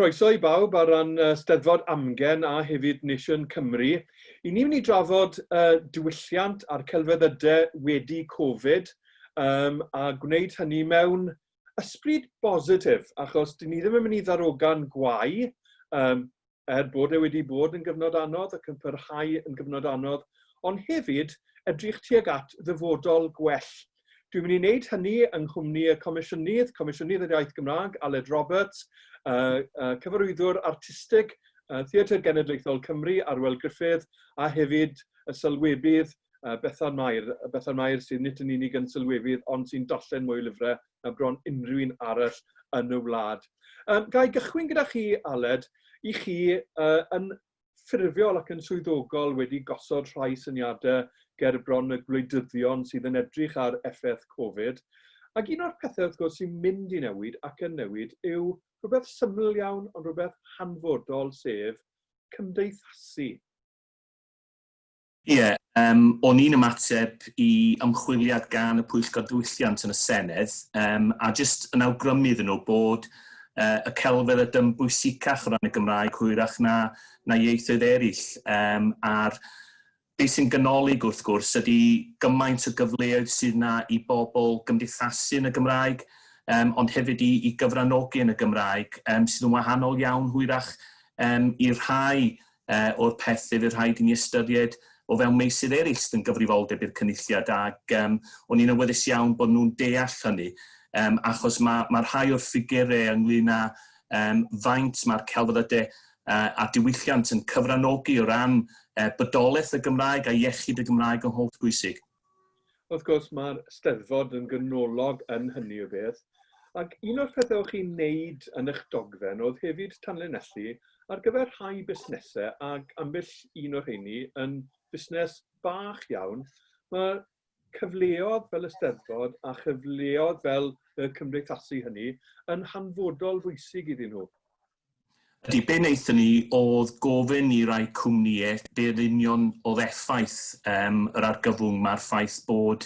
Croeso i bawb ar ran Steddfod Amgen a hefyd Nation Cymru. I ni'n mynd i drafod diwylliant a'r celfyddydau wedi Covid a gwneud hynny mewn ysbryd bositif, achos dyn ni ddim yn mynd i ddarogan gwae, er bod e wedi bod yn gyfnod anodd ac yn parhau yn gyfnod anodd, ond hefyd edrych tuag at ddyfodol gwell. Dwi'n mynd i wneud hynny yng nghwmni y Comisiynydd, Comisiynydd yr Iaith Gymraeg, Aled Roberts, Cyfarwyddwr Artistig Theatr Genedlaethol Cymru, Arwel Gruffydd, a hefyd y sylwebydd Bethan Mair. Bethan Mair sydd nid yn unig yn sylwebydd, ond sy'n darllen mwy o lyfrau na bron unrhyw un arall yn y wlad. Ga i gychwyn gyda chi, Aled, i chi yn ffurfiol ac yn swyddogol wedi gosod rhai syniadau ger bron y gwleidyddion sydd yn edrych ar effaith Covid. Ac un o'r pethau, wrth gwrs, sy'n mynd i newid ac yn newid yw rhywbeth syml iawn, ond rhywbeth hanfodol, sef cymdeithasu. Ie, o'n i'n ymateb i ymchwiliad gan y Pwyllgor Diwylliant yn y Senedd, a jyst yn awgrymu iddyn nhw bod y celfyddyd yn bwysicach o ran y Gymraeg hwyrach na, na ieithoedd eraill. A'r beth sy'n ganolig wrth gwrs ydy gymaint o gyfleoedd sydd 'na i bobl gymdeithasu yn y Gymraeg, ond hefyd i gyfranogi yn y Gymraeg, sydd yn wahanol iawn hwyrach i rhai o'r pethau fydd rhaid i ni ystyried o fewn meysydd eraill sydd yn gyfrifoldeb i'r Cynulliad ac o'n i'n awyddus iawn bod nhw'n deall hynny achos mae, mae rhai o'r ffigurau ynglyn â faint mae'r celfyddydau a diwylliant yn cyfranogi o ran bodolaeth y Gymraeg a iechyd y Gymraeg yn holl bwysig. Wrth gwrs, mae'r Steddfod yn ganolog yn hynny o beth, ac un o'r pethau o'ch chi'n neud yn eich dogfen oedd hefyd tanlinellu ar gyfer rhai busnesau, ac ambell un o'r rheini yn busnes bach iawn, mae cyfleoedd fel y Steddfod a chyfleoedd fel y cymdeithasu hynny yn hanfodol bwysig iddyn nhw. Ydy, be wnaethon ni oedd gofyn i rai cwmnïau be yn union oedd effaith yr argyfwng 'ma'r ffaith bod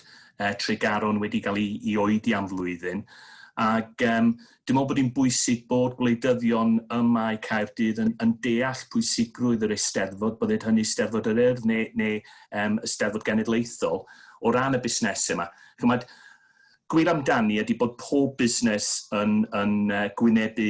Tregaron wedi cael ei, ei oedi am flwyddyn. Ac dwi'n meddwl bod hi'n bwysig bod gwleidyddion ym Mae Caerdydd yn, yn deall pwysigrwydd yr Eisteddfod, bodded hynny Eisteddfod yr Urdd neu, neu Eisteddfod Genedlaethol, o ran y busnesau yma. Chymod, Gwir amdani ydy bod pob busnes yn, yn gwynebu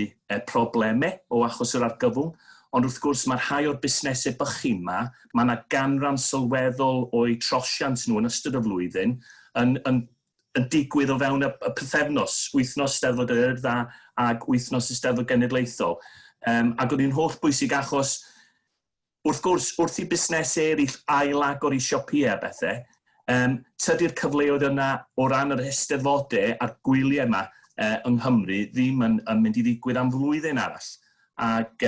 problemau o achos yr argyfwng, ond wrth gwrs mae rhai o'r busnesau bychin 'ma, mae yna ganran sylweddol o'u trosiant nhw yn ystod y flwyddyn yn, yn, yn digwydd o fewn y, y pythefnos, wythnos Steddfod yr Urdd a, ag wythnos y Steddfod Genedlaethol. Ac oedd hi'n holl bwysig achos Wrth gwrs, wrth i busnesau eraill ail-agor eu siopïau a bethau, tydi'r cyfleoedd yna o ran yr eisteddfodau a'r gwyliau yma yng Nghymru ddim yn, yn mynd i ddigwydd am flwyddyn arall. Ac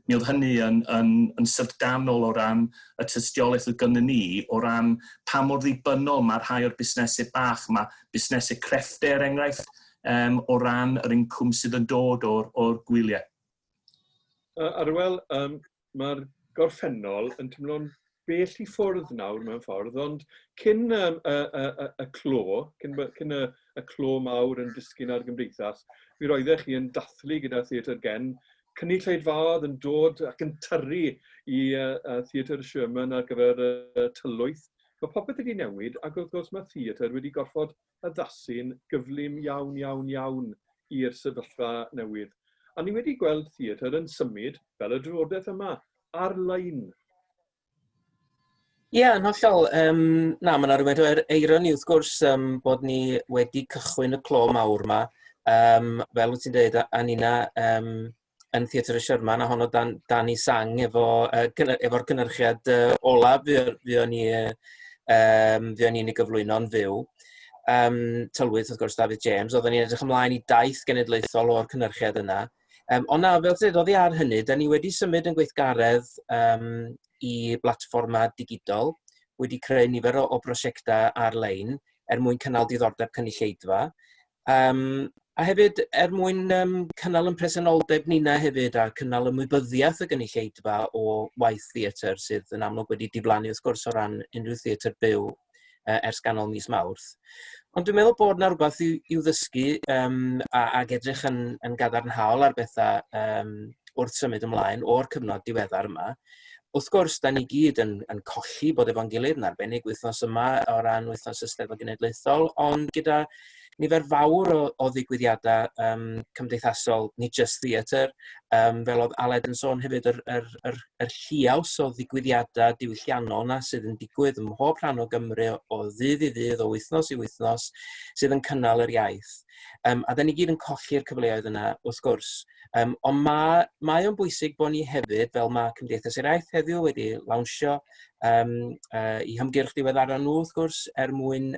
mi oedd hynny yn, yn, yn syfrdanol o ran y tystiolaeth oedd gynnon ni o ran pa mor ddibynnol mae rhai o'r busnesau bach yma, busnesau crefftau er enghraifft, o ran yr incwm sydd yn dod o'r, o'r gwyliau. Arwel, mae'r gorffennol yn teimlo'n bell i ffwrdd nawr mewn ffordd, ond cyn y, y, y, y clo, cyn, cyn y, y clo mawr yn disgyn ar gymdeithas, mi roeddech chi yn dathlu gyda Theatr Gen, cynulleidfaoedd yn dod ac yn tyrru i Theatr Sherman ar gyfer y tylwyth. Mae popeth wedi newid ac wrth gwrs mae theatr wedi gorfod addasu'n gyflym iawn, iawn, iawn i'r sefyllfa newydd. A ni wedi gweld theatr yn symud, fel y drafodaeth yma, ar-lein. Ie, yeah, yn hollol. Na, mae yna rhywfaint o eironi wrth gwrs bod ni wedi cychwyn y clo mawr yma. Fel wyt ti'n dweud, a nina yn Theatr y Sherman, a honno dan, dan i sang efo, efo'r cynhyrchiad ola fuon ni, fuon ni'n ei gyflwyno'n fyw. Tylwyth, wrth gwrs, David James, oedden ni'n edrych ymlaen i daith genedlaethol o'r cynhyrchiad yna. Ond na, fel ti'n dweud, oddi ar hynny, da ni wedi symud yn gweithgaredd i blatfformau digidol, wedi creu nifer o brosiectau ar-lein er mwyn cynnal diddordeb cynulleidfa. A hefyd, er mwyn cynnal yn presenoldeb nina hefyd a cynnal ymwybyddiaeth y gynulleidfa o waith theatr sydd yn amlwg wedi diflannu wrth gwrs o ran unrhyw theatr byw ers ganol mis Mawrth. Ond dwi'n meddwl bod 'na rwbath i'w ddysgu ac edrych yn gadarnhaol ar bethau wrth symud ymlaen o'r cyfnod diweddar yma. Wrth gwrs, da ni gyd yn, yn colli bod efo'n gilydd, yn arbennig wythnos yma o ran wythnos y Steddfod Genedlaethol, ond gyda nifer fawr o, o ddigwyddiadau um, cymdeithasol, nid jyst theatr, um, fel oedd Aled yn sôn hefyd, yr, yr, yr, yr lliaws o ddigwyddiadau diwylliannol na sydd yn digwydd ym mhob rhan o Gymru o ddydd i ddydd, o wythnos i wythnos, sydd yn cynnal yr iaith. Um, a da ni gyd yn colli'r cyfleoedd yna, wrth gwrs. Um, ond mae, mae o'n bwysig bod ni hefyd, fel mae Cymdeithas yr Iaith heddiw wedi lawnsio um, i hymgyrch diweddara nhw, wrth gwrs, er mwyn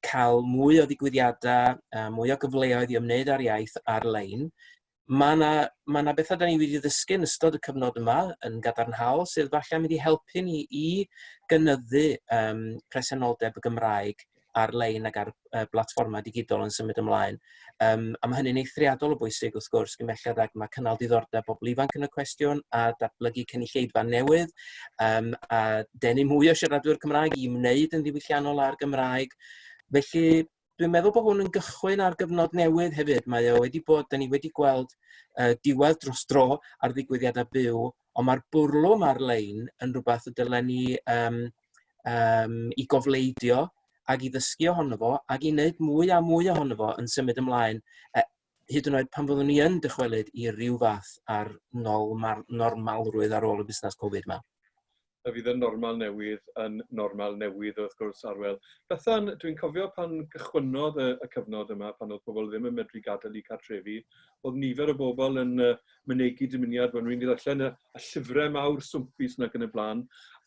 cael mwy o ddigwyddiadau, mwy o gyfleoedd i ymwneud â'r iaith ar-lein. Mae yna ma 'na bethau da ni wedi ddysgu yn ystod y cyfnod yma yn gadarnhaol sydd falle yn mynd i helpu ni i gynyddu um, presenoldeb y Gymraeg ar-lein ac ar uh, blatfformau digidol yn symud ymlaen. Um, a mae hynny'n eithriadol o bwysig wrth gwrs, gyn belled ag mae cynnal diddordeb bobl ifanc yn y cwestiwn a datblygu cynulleidfa newydd um, a denu mwy o siaradwyr Cymraeg i wneud yn ddiwylliannol â'r Gymraeg. Felly, dwi'n meddwl bod hwn yn gychwyn ar gyfnod newydd hefyd. Mae o wedi bod, da ni wedi gweld uh, diwedd dros dro ar ddigwyddiadau byw, ond mae'r bwrlwm ar-lein yn rhywbeth y dylen ni um, um, i gofleidio ac i ddysgu ohono fo ac i wneud mwy a mwy ohono fo yn symud ymlaen, e, hyd yn oed pan fyddwn ni yn dychwelyd i ryw fath ar nol normalrwydd ar ôl y busnes Covid yma. Y fydd y normal newydd yn normal newydd wrth gwrs, Arwel. Bethan, dwi'n cofio pan gychwynnodd y, y cyfnod yma, pan oedd pobl ddim yn medru gadael eu cartrefi, oedd nifer o bobl yn mynegi dymuniad bod nhw'n mynd i ddarllen y, y llyfrau mawr swmpus yna ac yn y blaen.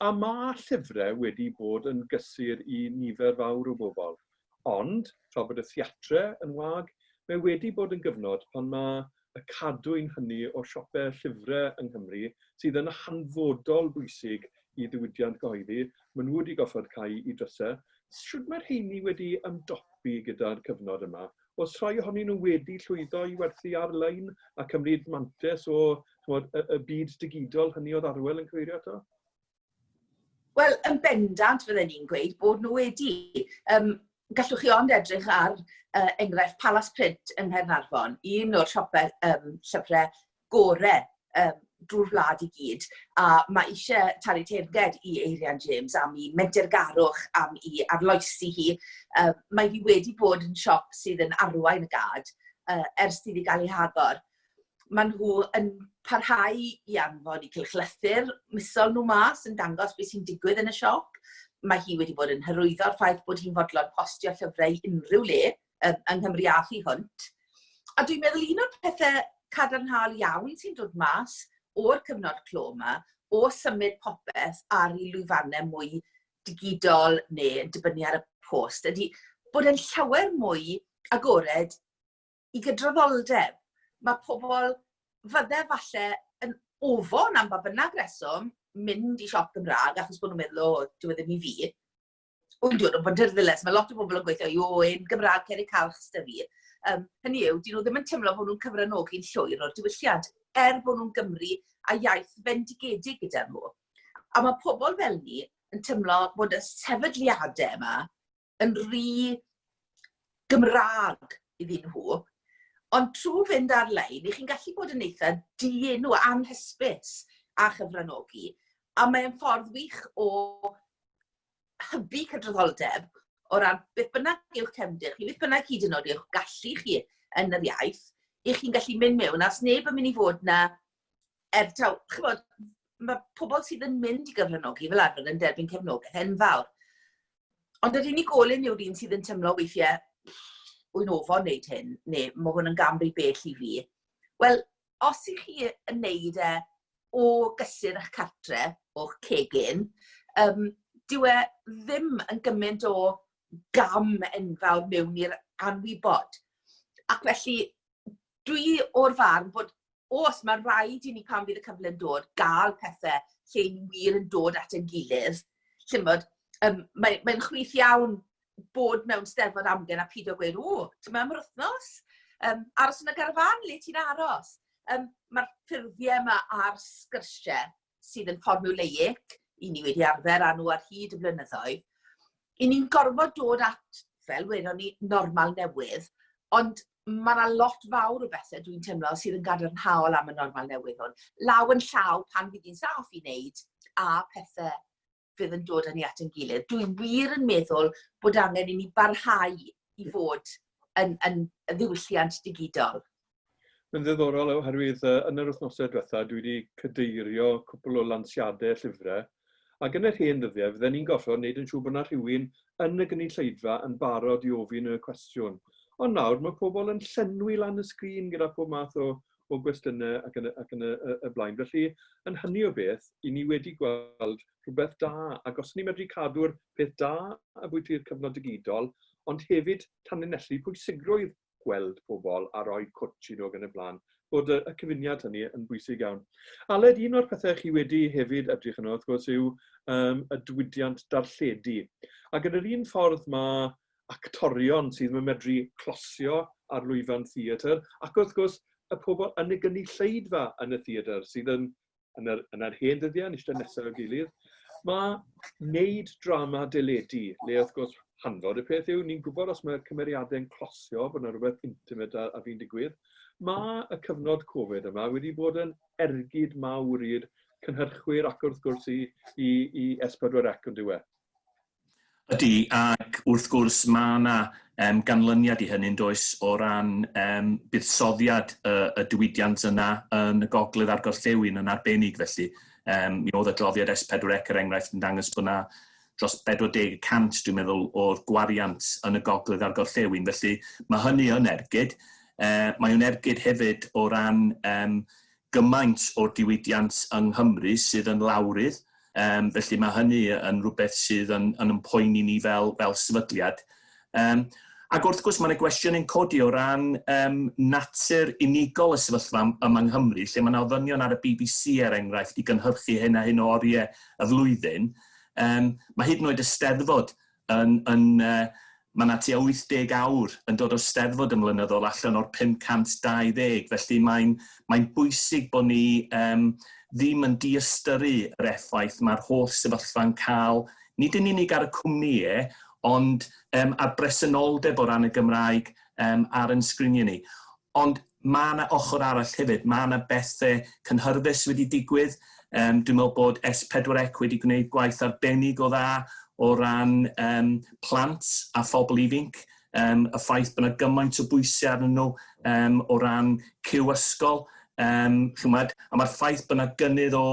A mae llyfrau wedi bod yn gysur i nifer fawr o bobl. Ond, tra bod y theatre yn wag, mae wedi bod yn gyfnod pan mae y cadwyn hynny o siopau llyfrau yng Nghymru sydd yn hanfodol bwysig i ddiwydiant gyhoeddi, maen nhw wedi gorfod cau i drysau. Shwd mae'r rheini wedi ymdopi gyda'r cyfnod yma? Oes rhai ohonyn nhw wedi llwyddo i werthu ar-lein a cymryd mantais o chimod, y, y byd digidol hynny oedd Arwel yn cyfeirio ato? Wel, yn bendant fydden ni'n gweud bod nhw wedi. Um, gallwch chi ond edrych ar enghraifft Palace Print yng Nghaernarfon, un o'r siopau um, llyfrau gorau um, drwy'r wlad i gyd, a mae eisiau talu teyrnged i Eirian James am ei mentergarwch, am ei arloesi hi. Mae hi wedi bod yn siop sydd yn arwain y gad ers iddi gael ei hagor. Maen nhw yn parhau i anfon i cylchlythyr misol nhw mas yn dangos beth sy'n digwydd yn y siop. Mae hi wedi bod yn hyrwyddo'r ffaith bod hi'n fodlon postio llyfrau i unrhyw le yng Nghymru a thu hwnt. A dwi'n meddwl un o'r pethau cadarnhaol iawn sy'n dod mas o'r cyfnod clo yma, o symud popeth ar i lwyfannau mwy digidol neu yn dibynnu ar y post, ydy bod e'n llawer mwy agored i gydraddoldeb. Mae pobl fydde falle yn ofon am ba bynnag reswm mynd i siop Gymraeg achos bod nhw'n meddwl, o, dyw e ddim i fi. Wy'n dod o Bontarddulais, mae lot o bobl yn gweithio, o, un Gymraeg Cerrig Calch sydd 'da fi. Um, hynny yw, dyn nhw ddim yn teimlo bod nhw'n cyfranogi'n llwyr o'r diwylliant, er bod nhw'n Gymru a iaith fendigedig gyda nhw. A mae pobl fel ni yn teimlo bod y sefydliadau yma yn rhy Gymraeg iddyn nhw. Ond trwy fynd ar-lein, i chi'n gallu bod yn eitha dienw, anhysbys a chyfranogi. A mae'n ffordd wych o hybu cydraddoldeb o ran beth bynnag yw'ch cefndir chi, beth bynnag hyd yn oed yw'ch gallu chi yn yr iaith, i chi'n gallu mynd mewn a sneb yn mynd i fod na, er taw, chymod, mae pobl sydd yn mynd i gyfranogi fel arfer yn derbyn cefnogaeth enfawr. Ond yr unigolyn yw'r un sydd yn teimlo weithiau, wy'n ofon wneud hyn, neu mae hwn yn gam rhy bell i fi. Wel, os ych chi yn neud e o gysur eich cartre, o'ch cegin, um, dyw e ddim yn gymaint o gam enfawr mewn i'r anwybod. Ac felly, dwi o'r farn bod os mae rhaid i ni pan fydd y cyfle'n dod, gael pethau lle ni wir yn dod at ein gilydd. Chimod, um, mae'n mae chwith iawn bod mewn steddfod amgen a pido gweud, o, ti'n mewn yr wythnos? Um, aros yn y garafan, le ti'n aros? Um, Mae'r ffurfiau yma a'r sgyrsiau sydd yn fformiwleic, i ni wedi arfer â nhw ar hyd y blynyddoedd, i ni'n gorfod dod at, fel wedon ni, normal newydd, ond Mae yna lot fawr o bethau dwi'n teimlo sydd yn gadarnhaol am y normal newydd hwn. Law yn llaw pan fydd hi'n saff i wneud a pethau fydd yn dod â ni at ein gilydd. Dwi wir yn meddwl bod angen i ni barhau i fod yn, yn ddiwylliant digidol. Mae'n ddiddorol oherwydd yn yr wythnosau diwetha dwi wedi cadeirio cwpl o lansiadau llyfrau ac yn yr hen ddyddiau fydden ni'n gorfod wneud yn siŵr bod yna rhywun yn y gynulleidfa yn barod i ofyn y cwestiwn. Ond nawr mae pobl yn llenwi lan y sgrin gyda pob math o, o gwestiynau ac yn, y, ac yn y, y, y blaen. Felly, yn hynny o beth, i ni wedi gweld rhywbeth da, ac os ni'n medru cadw'r peth da a bwyty'r cyfnod digidol, ond hefyd tanlinellu pwysigrwydd gweld pobl a rhoi cwtsh i nhw ac yn y blaen, bod y, y cyfuniad hynny yn bwysig iawn. Aled, un o'r pethau chi wedi hefyd edrych yno, wrth gwrs, yw um, y diwydiant darlledu. Ac yn yr un ffordd mae actorion sydd yn medru closio ar lwyfan theatr, ac wrth gwrs y pobl yn y gynulleidfa yn y theatr sydd yn yn yr, yn yr hen dyddiau, yn eistedd nesaf o'i gilydd, mae wneud drama deledu, le wrth gwrs hanfod y peth yw, ni'n gwybod os mae'r cymeriadau'n closio, bod yna rhywbeth intimate ar, ar fi'n digwydd, mae y cyfnod Covid yma wedi bod yn ergyd mawr i'r cynhyrchwyr ac wrth gwrs i, i, i S4C yn diwedd. Ydy, ac wrth gwrs mae yna um, ganlyniad i hynny'n does o ran um, buddsoddiad y, y diwydiant yna yn y gogledd a'r gorllewin yn arbennig felly. Um, mi oedd adroddiad S4C er enghraifft yn dangos bod yna dros 40 y cant dwi'n meddwl o'r gwariant yn y gogledd a'r gorllewin. Felly mae hynny yn ergyd. Uh, mae o'n ergyd hefyd o ran um, gymaint o'r diwydiant yng Nghymru sydd yn lawrydd, um, felly mae hynny yn rhywbeth sydd yn, yn yn poeni ni fel, fel sefydliad. Um, ac wrth gwrs mae yna gwestiwn yn codi o ran um, natur unigol y sefyllfa yma yng Nghymru, lle mae yna ofynion ar y BBC er enghraifft i gynhyrchu hyn a hyn o oriau y flwyddyn. Um, mae hyd yn oed y Steddfod yn, yn uh, mae yna tua 80 awr yn dod o'r Steddfod yn flynyddol allan o'r 520, felly mae'n mae bwysig bod ni um, ddim yn diystyru yr effaith mae'r holl sefyllfa'n cael, nid yn unig ar y cwmnïau, ond um, ar bresenoldeb o ran y Gymraeg um, ar yn sgriniau ni. Ond mae yna ochr arall hefyd, mae yna bethau cynhyrfus wedi digwydd. Um, dwi'n meddwl bod S4C wedi gwneud gwaith arbennig o dda o ran um, plant a phobl ifanc. Um, y ffaith bod yna gymaint o bwysau arnyn nhw um, o ran cyw ysgol. Um, chymod, a mae'r ffaith bod yna gynnydd o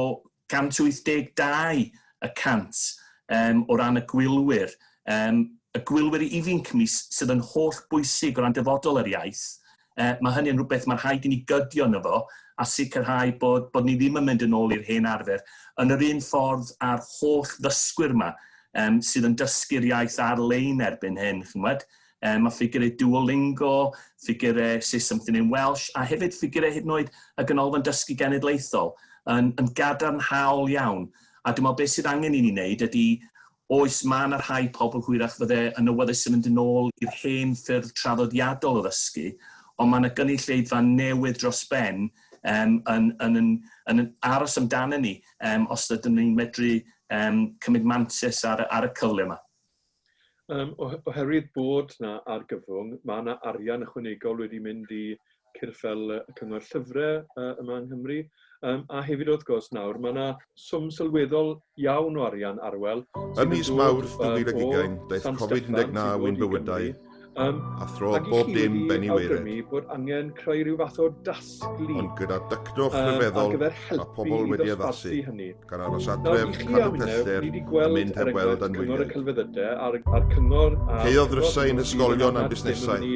182 y cant um, o ran y gwylwyr. Um, y gwylwyr ifinc mi sydd yn holl bwysig o ran dyfodol yr iaith. Uh, mae hynny'n rhywbeth mae'n rhaid i ni gydio yno fo a sicrhau bod, bod ni ddim yn mynd yn ôl i'r hen arfer. Yn yr un ffordd â'r holl ddysgwyr yma um, sydd yn dysgu'r iaith ar-lein erbyn hyn, chymod? Um, mae ffigurau Duolingo, ffigurau Say Something in Welsh, a hefyd ffigurau hyd yn oed y Ganolfan Dysgu Genedlaethol yn, yn gadarnhaol iawn. A dwi'n meddwl beth sydd angen i ni wneud ydy, oes, mae yna rhai pobl hwyrach fydde yn awyddus i fynd yn ôl i'r hen ffyrdd traddodiadol o ddysgu, ond mae yna gynulleidfa newydd dros ben um, yn, yn, yn, yn, yn aros amdano ni um, os ydym ni'n medru um, cymryd mantais ar, ar y cyfle yma. Um, oherwydd bod na argyfwng, mae yna arian ychwanegol wedi mynd i cyrff fel y Cyngor Llyfrau uh, yma yng Nghymru. Um, a hefyd wrth gwrs nawr, mae yna swm sylweddol iawn o arian arwel. Ym mis Mawrth 2020, daeth Covid-19 i'n bywydau Um, a throdd bob dim ben i waered. Bod angen creu rhyw fath o dasglu. Ond gyda dycnwch um, rhyfeddol, mae pobl wedi addasu, hynny. gan aros adref, cadw pellter, a mynd heb weld anwyliaid. A'r, a'r cyngor... Caeodd ddrysau ein hysgolion a'n busnesau.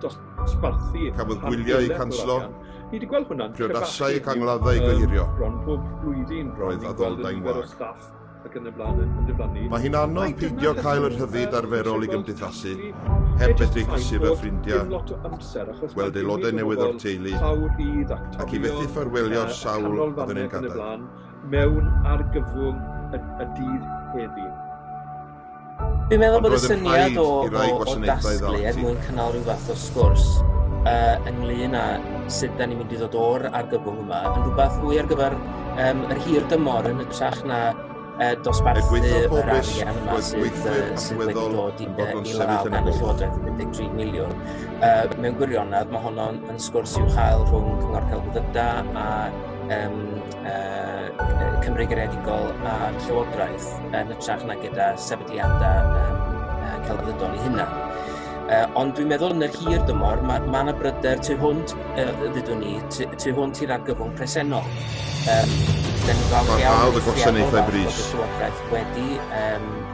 Dosbarthu... Cafodd gwyliau eu canslo, Ni wedi gweld hwnna'n priodasau ac angladdau eu gohirio. Bron pob blwyddyn, Roedd addoldai'n wag. ac yn y blaen yn, yn diflannu. Mae hi'n anodd peidio cael yr rhyddid arferol i gymdeithasu, heb fedru cysur fy ffrindiau, gweld aelodau newydd o'r teulu, ac i fethu ffarwelio'r sawl oedd yn ein gadael. Mewn argyfwng y, y dydd heddi. Dwi'n meddwl Ond bod y roedd yn syniad rhaid o, i rai o, o gwasanaethau ddal dasglu er ati. mwyn cynnal rhyw fath o sgwrs uh, ynglyn â sut da ni'n mynd i ddod o'r argyfwng yma yn rhywbeth fwy ar gyfer um, yr hir dymor yn hytrach na dosbarthu gwaethaf pob yr risg, arian yma roedd sydd, gweithwyr sydd wedi allweddol dod i, yn fodlon i sefyll law yn y gan y bwlch. Llywodraeth 53 miliwn. Mewn gwirionedd, mae honno'n yn sgwrs i'w chael rhwng Cyngor Celfyddydau a um, Cymru Greadigol a'r Llywodraeth yn hytrach na gyda sefydliadau celfyddydol eu hunain. Ond dwi'n meddwl yn yr hir dymor, mae ma yna bryder tu hwnt, ddudwn ni, tu, tu hwnt i'r argyfwng presennol. Da ni'n falch iawn Parhaodd y gwasanaethau brys. Bod y Llywodraeth wedi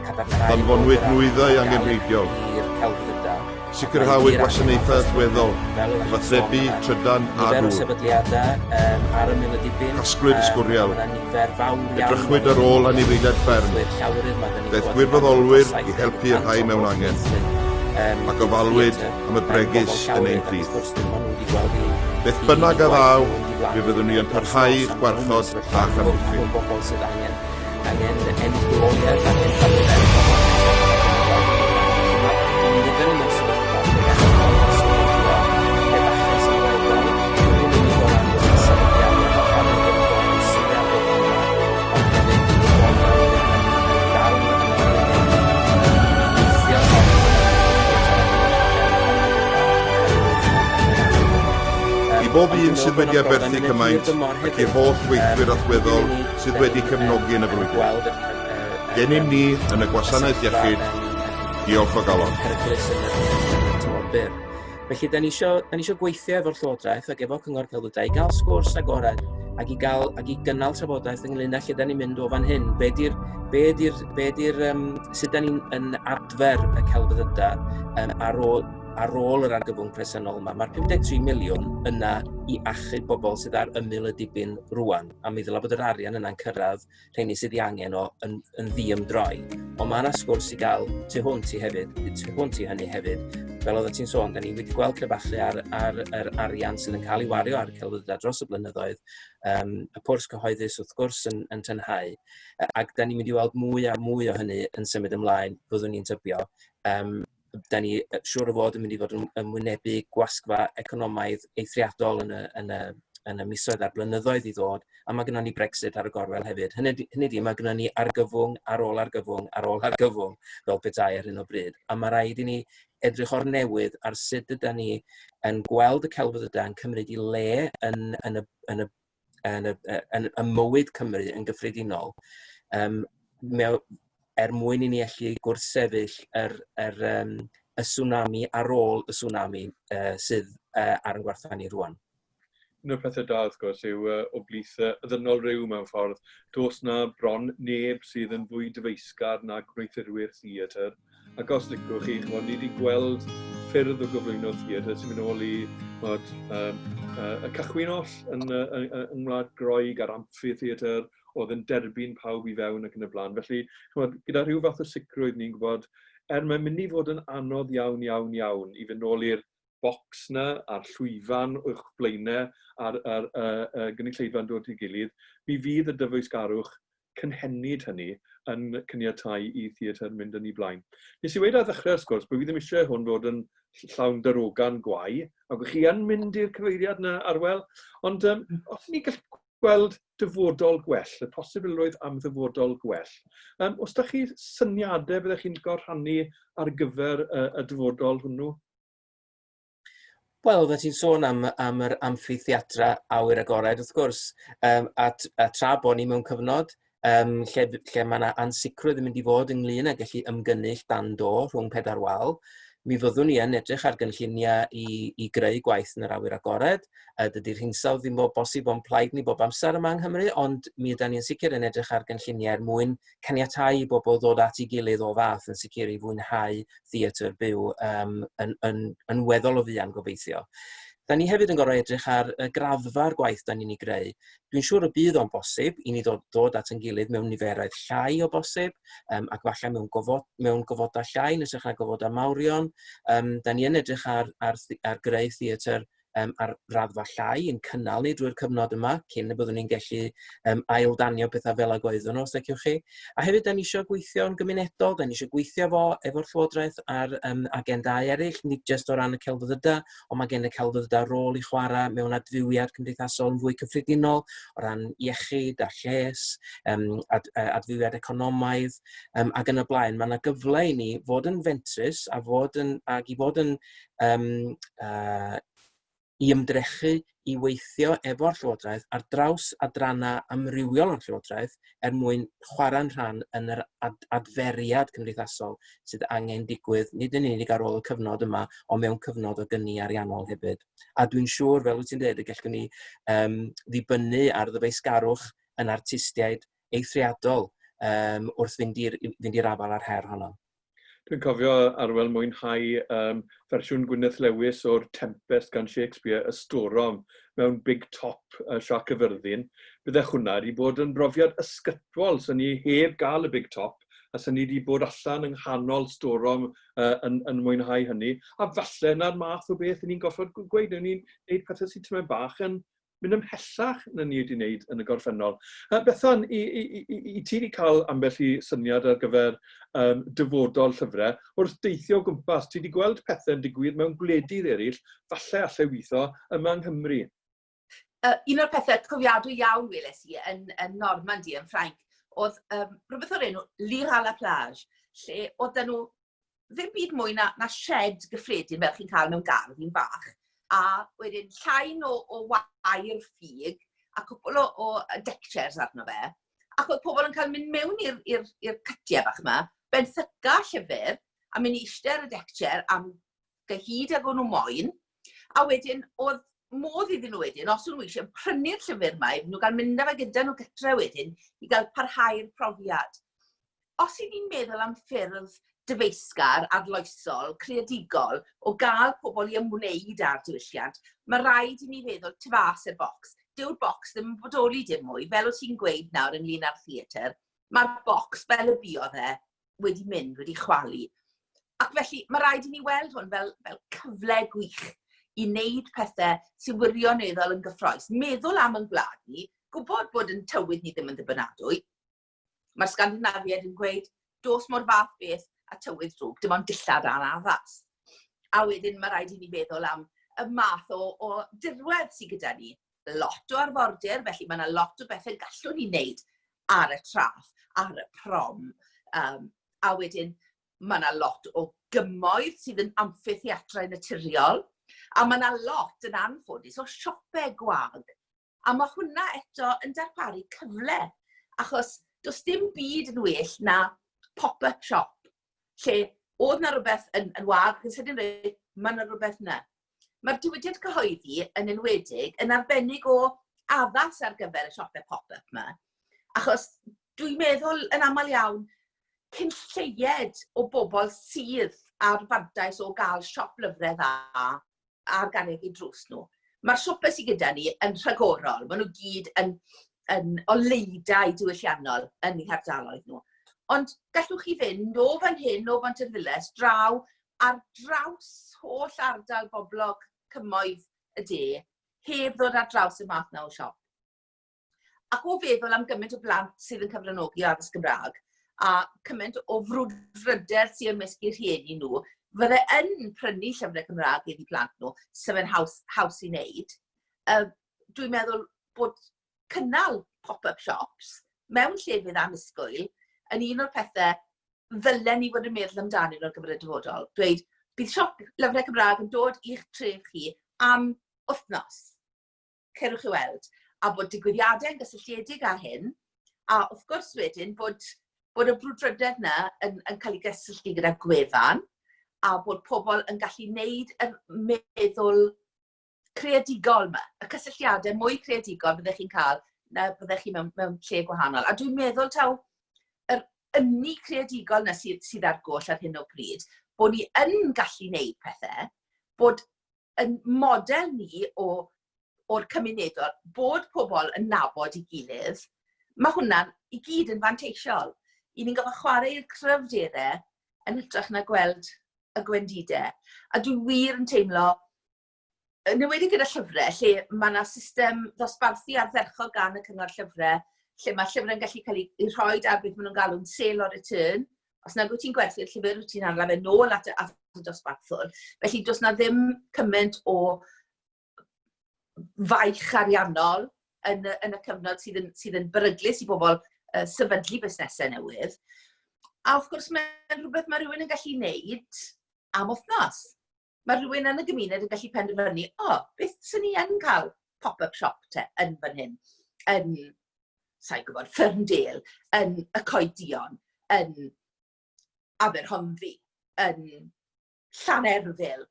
cadarnhau Danfonwyd nwyddau angenrheidiol. i'r celfyddydau. Sicrhawyd gwasanaethau allweddol, cyfathrebu, trydan a Nifer o dŵr. sefydliadau ar ymyl y dibyn. Casglwyd ysgwriel. Mae yna nifer fawr iawn Edrychwyd ar ôl anifeiliaid fferm. gweithwyr llawrydd. Mae 'da ni Daeth gweld gwirfoddolwyr dros i helpu'r 70% rhai o mewn bobl angen, sydd, a gofalwyd theatr, am y bregus bobl yn ein llawrydd, ac wrth plith. gwrs dim ond nhw wedi gweld eu Beth eu bynnag a gwaith ddaw, nhw'n diflannu fe fyddwn ni yn dros parhau nos i'ch a ma' nhw'n gwarchod sefyllfa a'ch rhwng amddiffyn. rhwng bobl sydd angen angen ennill bywoliaeth, angen talu rent, pobl sydd wedi gweld eu diflannu. Felly ma' mi fydden ni mewn sefyllfa lle gallwn ni osgodio crebachu sylweddol, nid yn unig o ran y sefydliadau fel rhan o'r gorau sydd ar gyfer yma, ond hefyd y bobl yn yn dal yn ymrwymedig i weithio yn I bob un sydd wedi aberthu cymaint ac i'r holl weithwyr allweddol sydd wedi cefnogi yn y frwydr. Gennym ni yn y Gwasanaeth Iechyd, diolch o galon. Peryglus yn y, yn y tymor byr. Felly, da ni eisiau, da ni eisiau gweithio efo'r Llywodraeth ac efo Cyngor Celfyddydau i gael sgwrs agored ac i gael ac i gynnal trafodaeth ynglyn â lle da ni'n mynd o fan hyn. Be di'r, be di'r, be di'r, sut da ni'n yn adfer y celfyddydau ar ôl, ar ôl yr argyfwng presennol yma. Mae'r 53 miliwn yna i achub bobl sydd ar ymyl y dibyn rwan, a mi ddylai bod yr arian yna'n cyrraedd rheini sydd ei angen o yn, yn ddiymdroi. Ond mae yna sgwrs i gael tu hwnt i hefyd, tu hwnt i hynny hefyd. Fel oeddet ti'n sôn, da ni wedi gweld crebachu ar, ar yr arian sydd yn cael ei wario ar y celfyddydau dros y blynyddoedd, y pwrs cyhoeddus wrth gwrs yn, yn tynhau, ac da ni'n mynd i weld mwy a mwy o hynny yn symud ymlaen, fyddwn ni'n tybio. Da ni siŵr o fod yn mynd i fod yn, yn wynebu gwasgfa economaidd eithriadol yn y, yn y, yn y misoedd a'r blynyddoedd i ddod, a mae gennym ni Brexit ar y gorwel hefyd. Hynny, hynny di, mae gennym ni argyfwng ar ôl argyfwng ar ôl argyfwng fel petai ar hyn o bryd. A mae rhaid i ni edrych o'r newydd ar sut yda ni yn gweld y celfyddydau yn cymryd i le yn, yn, y, yn, y, yn, y, yn, y mywyd Cymru yn gyffredinol, mewn, er mwyn i ni allu gwrthsefyll yr, yr, y tsunami ar ôl y tsunami sydd ar yn gwartha ni rwan. Un o'r pethau da, wrth gwrs, yw o blith y ddynol ryw mewn ffordd, does na bron neb sydd yn fwy dyfeisgar na gwneuthurwyr theatr. Ac os licwch chi, chimod, ni wedi gweld ffyrdd o gyflwyno theatr sy'n mynd ôl i chimod, y cychwyn oll yn, yn, yng Ngwlad Groeg a'r amphitheatr oedd yn derbyn pawb i fewn ac yn y blaen. Felly, chimod, gyda rhyw fath o sicrwydd ni'n gwybod, er mae'n mynd i fod yn anodd iawn, iawn, iawn i fynd nôl i'r bocs 'na a'r llwyfan o'ch blaenau a'r, a'r gynulleidfa'n dod i'w gilydd, mi fydd y dyfeisgarwch cynhenid hynny yn caniatáu i theatr mynd yn ei blaen. Nes i weud ar ddechrau'r sgwrs bod fi ddim eisiau hwn fod yn llawn darogan gwae, ac chi yn mynd i'r cyfeiriad yna, Arwel, ond os ni gallu gweld dyfodol gwell, y posibilrwydd am ddyfodol gwell. Os da chi syniadau byddech chi'n licio rhannu ar gyfer y dyfodol hwnnw? Wel, oeddet ti'n sôn am, am yr amffitheatra awyr agored, wrth gwrs, a, a tra bod ni mewn cyfnod lle, lle mae yna ansicrwydd yn mynd i fod ynglyn â gallu ymgynnull dan do rhwng pedair wal, mi fyddwn ni yn edrych ar gynlluniau i, i greu gwaith yn yr awyr agored. Dydy'r hinsawdd ddim o bosib o'n plaid ni bob amser yma yng Nghymru, ond mi ydan ni'n sicr yn edrych ar gynlluniau er mwyn caniatáu i bobl ddod at ei gilydd o fath yn sicr i fwynhau theatr byw yn, yn, yn weddol o fuan gobeithio. Da ni hefyd yn gorfod edrych ar y graddfa'r gwaith da ni'n ei greu. Dwi'n siŵr y bydd o'n bosib i ni ddod, dod at ein gilydd mewn niferoedd llai o bosib, ac falle mewn, gofod, mewn gofodau llai yn hytrach na gofodau mawrion. Da ni yn edrych ar, ar, ar greu theatr um, ar raddfa llai yn cynnal ni drwy'r cyfnod yma, cyn y byddwn ni'n gallu um, aildanio pethau fel ag oeddwn nhw, os liciwch chi. A hefyd, da ni eisiau gweithio yn gymunedol, da ni eisiau gweithio fo efo'r Llywodraeth ar um, agendau eraill, nid jyst o ran y celfyddydau, ond mae gen y celfyddydau rôl i chwarae mewn adfywiad cymdeithasol yn fwy cyffredinol, o ran iechyd a lles, um, ad, adfywiad economaidd, um, ac yn y blaen. Mae yna gyfle i ni fod yn fentrus a fod yn, ac i fod yn um, i ymdrechu i weithio efo'r Llywodraeth ar draws adrannau amrywiol o'r Llywodraeth er mwyn chwarae'n rhan yn yr ad adferiad cymdeithasol sydd angen digwydd nid yn unig ar ôl y cyfnod yma, ond mewn cyfnod o gyni ariannol hefyd. A dwi'n siŵr, fel wyt ti'n dweud, y gallwn ni um, ddibynnu ar ddyfeisgarwch yn artistiaid eithriadol um, wrth fynd i'r fynd i'r afael â'r her honno. Dwi'n cofio Arwel mwynhau um, fersiwn Gwyneth Lewis o'r Tempest gan Shakespeare, y Storom, mewn Big Top uh, Siarc Cyfyrddin. Bydde hwnna wedi bod yn brofiad ysgytwol, sy'n ni heb gael y Big Top, a sy'n ni wedi bod allan yng nghanol Storom uh, yn, yn mwynhau hynny. A falle yna'r math o beth ni'n goffod gweud, ni'n gwneud pethau sy'n tymed bach yn mynd ymhellach na ni wedi wneud yn y gorffennol. Uh, Bethan, i, i, i, i ti wedi cael ambell i syniad ar gyfer um, dyfodol llyfrau, wrth deithio o gwmpas, ti wedi gweld pethau'n digwydd mewn gwledydd eraill, falle allai weithio yma yng Nghymru. Uh, un o'r pethau cofiadwy iawn weles i yn, yn Normandy, yn Ffrainc, oedd um, rhywbeth o'r enw Lire à la plage, lle oedd nhw ddim byd mwy na, na shed gyffredin fel chi'n cael mewn gardd un fach, a wedyn llain o, o wair ffug a cwpl o, o deck chairs arno fe. Ac oedd pobl yn cael mynd mewn i'r cytiau bach yma, benthyca llyfr, a mynd i eistedd ar y deck chair am gyhyd ag o'n nhw moyn. A wedyn oedd modd iddyn nhw wedyn, os o'n nhw eisiau prynu'r llyfr yma, iddyn nhw gael mynd â fe gyda nhw gytre wedyn i gael parhau'r profiad. Os 'y ni'n meddwl am ffyrdd dyfeisgar, arloesol, creadigol o gael pobl i ymwneud â'r diwylliant, mae rhaid i ni feddwl tu fas i'r bocs. Dyw'r bocs ddim yn bodoli dim mwy, fel wyt ti'n gweud nawr ynglyn â'r theatr, mae'r bocs fel y buodd e wedi mynd, wedi chwalu. Ac felly mae rhaid i ni weld hwn fel, fel cyfle gwych i wneud pethau sy'n wirioneddol yn gyffroes. Meddwl am yn gwlad ni, gwybod bod yn tywydd ni ddim yn ddibynadwy, Mae'r Sgandinafiaid yn gweud, dos mor fath beth a tywydd drwg, dim ond dillad anaddas. A wedyn mae rhaid i ni feddwl am y math o, o dirwedd sydd gyda ni. Lot o arfordir, felly mae yna lot o bethau gallwn ni wneud ar y traff, ar y prom. Um, a wedyn mae yna lot o gymoedd sydd yn amffitheatrau naturiol, a mae yna lot yn anffodus o siopau gwag. A mae hwnna eto yn darparu cyfle, achos does dim byd yn well na pop-up shop, lle oedd na rhywbeth yn, yn wag, yn sydyn reit, mae yna rhywbeth yna. Mae'r diwydiant cyhoeddi yn enwedig yn arbennig o addas ar gyfer y siopau pop-up yma, achos dwi'n meddwl yn aml iawn cyn lleied o bobl sydd ar fantais o gael siop lyfrau dda ar garreg eu drws nhw. Mae'r siopau sydd gyda ni yn rhagorol, maen nhw gyd yn, yn oleidau diwylliannol yn eu hardaloedd nhw. Ond gallwch chi fynd o fan hyn, o Bontarddulais, draw ar draws holl ardal boblog cymoedd y de, heb ddod ar draws y math na o siop. Ac o feddwl am gymaint o blant sydd yn cyfranogi o addysg Gymraeg, a cymaint o frwdfrydedd sydd ymysg eu rhieni nhw, fydde yn prynu llyfrau Cymraeg iddi plant nhw, sef yn haws, haws i wneud. Uh, dwi'n meddwl bod cynnal pop-up shops mewn llefydd annisgwyl yn un o'r pethau ddylen ni fod yn meddwl amdanyn nhw ar gyfer y dyfodol. Dweud, bydd siop lyfrau Cymraeg yn dod i'ch tref chi am wythnos. cerwch i weld, a bod digwyddiadau yn gysylltiedig â hyn, a wrth gwrs wedyn bod, bod y brwdfrydedd yna yn, yn cael ei gysylltu gyda gwefan, a bod pobl yn gallu wneud y meddwl creadigol yma, y cysylltiadau mwy creadigol fyddech chi'n cael na fyddech chi mewn, mewn lle gwahanol. A dwi'n meddwl taw yr ynni creadigol yna sydd, sydd ar goll ar hyn o bryd, bod ni yn gallu wneud pethau, bod yn model ni o, o'r cymunedol, bod pobl yn nabod i gilydd, mae hwnna'n i gyd yn fanteisiol. I ni'n gofio chwarae i'r cryfderau yn hytrach na gweld y gwendidau. A dwi wir yn teimlo Yn enwedig gyda llyfrau, lle mae yna system ddosbarthu ardderchog gan y Cyngor Llyfrau, lle mae llyfrau'n gallu cael eu rhoi ar beth maen nhw'n galw'n sale or return. Os nag wyt ti'n gwerthu'r llyfr, wyt ti'n anfon fe nôl at y, at y dosbarthwr. Felly does na ddim cymaint o faich ariannol yn y, yn y cyfnod sydd yn, sydd yn beryglus i bobl sefydlu busnesau newydd. A wrth gwrs mae'n rhywbeth mae rhywun yn gallu wneud am wythnos. Mae rhywun yn y gymuned yn gallu penderfynu, o, oh, beth sy'n ni yn cael pop-up shop te yn fan hyn, yn, sa'n gwybod, Ferndale, yn y Coedion, yn Aberhonddu, yn Llanerfyl.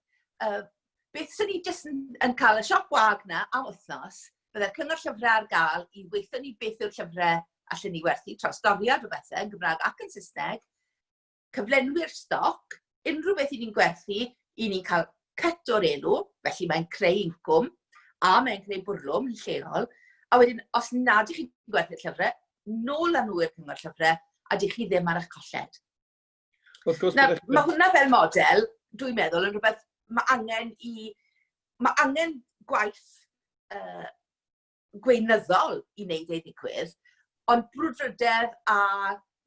Beth sy'n ni jyst yn, yn cael y siop wag na am wythnos, bydde'r cyngor llyfrau ar gael i weithio ni beth yw'r llyfrau allan ni werthu, trawstoriad o bethau yn Gymraeg ac yn Saesneg, cyflenwi'r stoc, unrhyw beth i ni'n gwerthu, i ni'n cael cut o'r elw, felly mae'n creu incwm, a mae'n creu bwrlwm yn lleol, a wedyn os nad ych chi'n gwerthu'r llyfrau, nôl â nhw i'r cyngor llyfrau, a dych chi ddim ar eich colled. Wrth gwrs, Nawr, mae hwnna fel model, dwi'n meddwl, yn rhywbeth mae angen i... Mae angen gwaith gweinyddol i wneud ei ddigwydd, ond brwdfrydedd a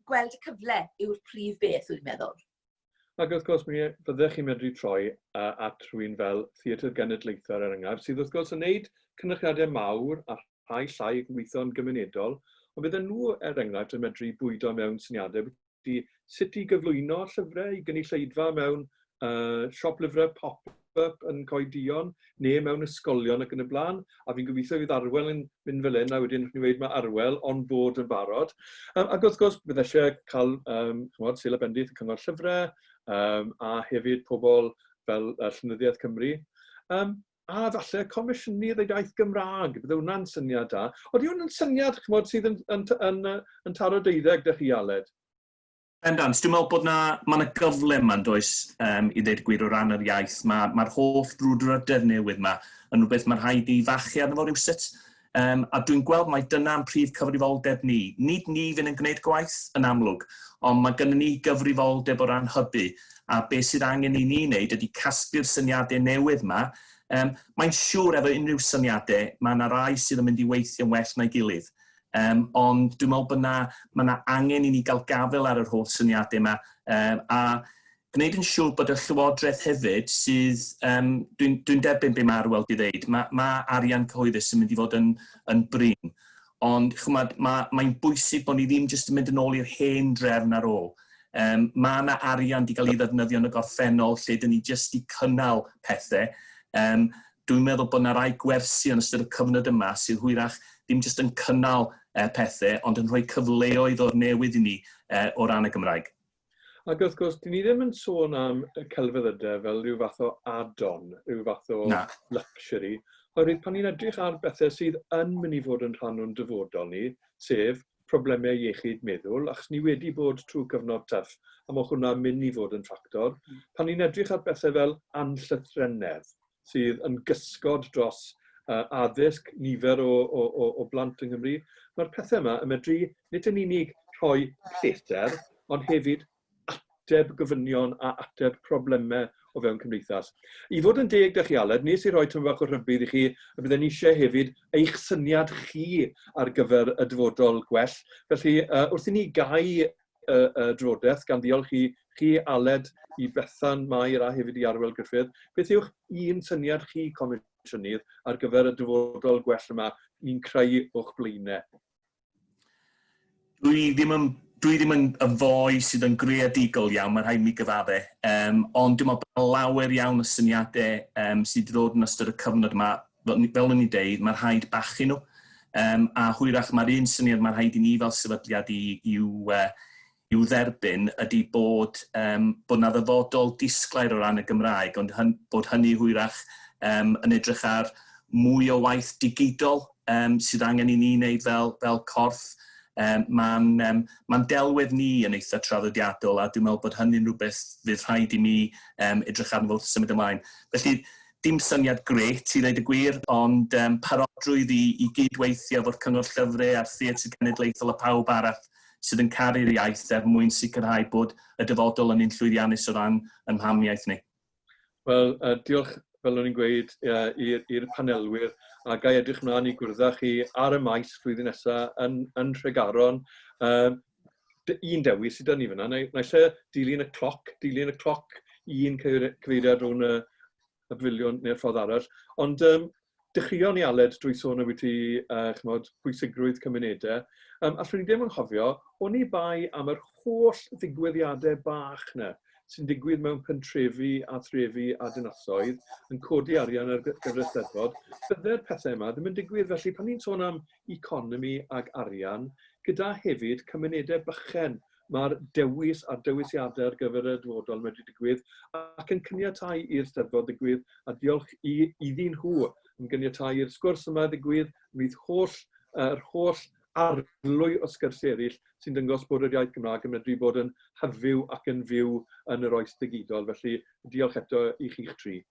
gweld y cyfle yw'r prif beth, dwi'n meddwl. Ac wrth gwrs, mi fyddech chi'n medru troi at rhywun fel Theatr Genedlaethol er enghraifft, sydd wrth gwrs yn wneud cynyrchiadau mawr a rhai llai ac yn gweithio'n gymunedol, ond bydden nhw, er enghraifft, yn medru bwydo mewn syniadau ambiti sut i gyflwyno llyfrau i gynulleidfa mewn siop lyfrau pop-up yn Coed Duon neu mewn ysgolion ac yn y blaen. A fi'n gobeithio fydd Arwel yn mynd fel hyn a wedyn wrth ni weud mae Arwel on board yn barod. Ac wrth gwrs, bydd eisiau cael chymod, sêl a bendith y Cyngor Llyfrau a hefyd pobl fel Llenyddiaeth Cymru. A falle Comisiynydd yr Iaith Gymraeg, bydde hwnna'n syniad da. Odi hwn yn syniad, chymod, sydd yn, yn, yn, yn, taro deuddeg 'da chi, Aled? Bendant, dwi'n meddwl bod na, mae yna gyfle yma, does, i ddeud y gwir o ran yr iaith. Mae'r ma holl brwdfrydedd newydd yma yn rhywbeth mae'n rhaid i fachu arno fo rhywsut. A dwi'n gweld mai dyna'n prif cyfrifoldeb ni. Nid ni fydd yn gwneud gwaith, yn amlwg, ond mae gennym ni gyfrifoldeb o ran hybu, a beth sydd angen i ni wneud ydy casglu'r syniadau newydd yma. Mae'n siŵr efo unrhyw syniadau, mae yna rai sydd yn mynd i weithio'n well na'i gilydd. Ond dwi'n meddwl bod yna, mae yna angen i ni gael gafael ar yr holl syniadau yma, a gwneud yn siŵr bod y Llywodraeth hefyd sydd, dwi'n dwi derbyn be mae Arwel wedi ddeud, mae, mae arian cyhoeddus yn mynd i fod yn, yn brin, ond chymod, mae, mae'n bwysig bod ni ddim jyst yn mynd yn ôl i'r hen drefn ar ôl. Mae yna arian wedi cael ei ddefnyddio yn y gorffennol lle dyn ni jyst i cynnal pethau. Dwi'n meddwl bod yna rai gwersi yn ystod y cyfnod yma sydd hwyrach ddim jyst yn cynnal pethau, ond yn rhoi cyfleoedd o'r newydd i ni o ran y Gymraeg. Ac wrth gwrs, dyn ni ddim yn sôn am y celfyddydau fel rhyw fath o add-on, rhyw fath o Na. luxury. Oherwydd pan ni'n edrych ar bethau sydd yn mynd i fod yn rhan o'n dyfodol ni, sef problemau iechyd meddwl, achos ni wedi bod trwy cyfnod tough, a mae hwnna'n mynd i fod yn ffactor. Pan ni'n edrych ar bethau fel anllythrennedd, sydd yn gysgod dros addysg nifer o, o, o, o blant yng Nghymru, mae'r pethau yma yn medru nid yn unig rhoi pleser, ond hefyd ateb gofynion a ateb problemau o fewn cymdeithas. I fod yn deg da chi, Aled, nes i roi tamaid bach o rhybudd i chi y bydden ni eisiau hefyd eich syniad chi ar gyfer y dyfodol gwell. Felly, wrth i ni gau y, y drafodaeth, gan ddiolch i chi, Aled, i Bethan Mair a hefyd i Arwel Gruffydd, beth yw'ch un syniad chi, Comisiynydd, ar gyfer y dyfodol gwell yma ni'n creu o'ch blaenau? Dwi ddim yn, dwi ddim yn y foi sydd yn greadigol iawn, mae rhaid mi gyfadde. Ond dwi'n meddwl bod lawer iawn o syniadau sydd wedi dod yn ystod y cyfnod yma, fel, fel o'n i'n deud, mae rhaid bachu nhw. A hwyrach mae'r un syniad mae rhaid i ni fel sefydliad i, i'w, i'w dderbyn ydy bod, bod 'na ddyfodol disglair o ran y Gymraeg, ond hyn, bod hynny hwyrach yn edrych ar mwy o waith digidol sydd angen i ni wneud fel, fel corff. Mae'n um, ma delwedd ni yn eitha traddodiadol a dwi'n meddwl bod hynny'n rhywbeth fydd rhaid i mi edrych arno fo wrth symud ymlaen. Felly, dim syniad grêt i ddweud y gwir, ond parodrwydd i, i gydweithio efo'r Cyngor Llyfrau a'r Theatr Genedlaethol a pawb arall sydd yn caru'r iaith er mwyn sicrhau bod y dyfodol yn un llwyddiannus o ran yn mhamiaith ni. Wel, diolch fel o'n i'n gweud, i'r panelwyr, a ga i edrych mlaen i gwrdd â chi ar y maes flwyddyn nesaf yn Nhregaron. Un dewis sydd 'da ni fyna, naill ai dilyn y cloc, dilyn y cloc un cyfeiriad rhwng y pafiliwn neu'r ffordd arall. Ond dechreuon ni, Aled, drwy sôn ambiti chymod, pwysigrwydd cymunedau. Allwn ni ddim anghofio, oni bai am yr holl ddigwyddiadau bach yna sy'n digwydd mewn pentrefi a threfi a dinasoedd yn codi arian ar gyfer y Steddfod, bydde'r pethau yma ddim yn digwydd. Felly pan ni'n sôn am economi ag arian, gyda hefyd cymunedau bychen, mae'r dewis a'r dewisiadau ar gyfer y dyfodol yn medru digwydd ac yn caniatáu i'r Steddfod ddigwydd, a diolch iddyn nhw am ganiatáu i'r sgwrs yma ddigwydd ymhlith holl, yr holl arlwy o sgyrsiau eraill sy'n dangos bod yr iaith Gymraeg yn medru bod yn hyfyw ac yn fyw yn yr oes digidol. Felly diolch eto i chi'ch tri.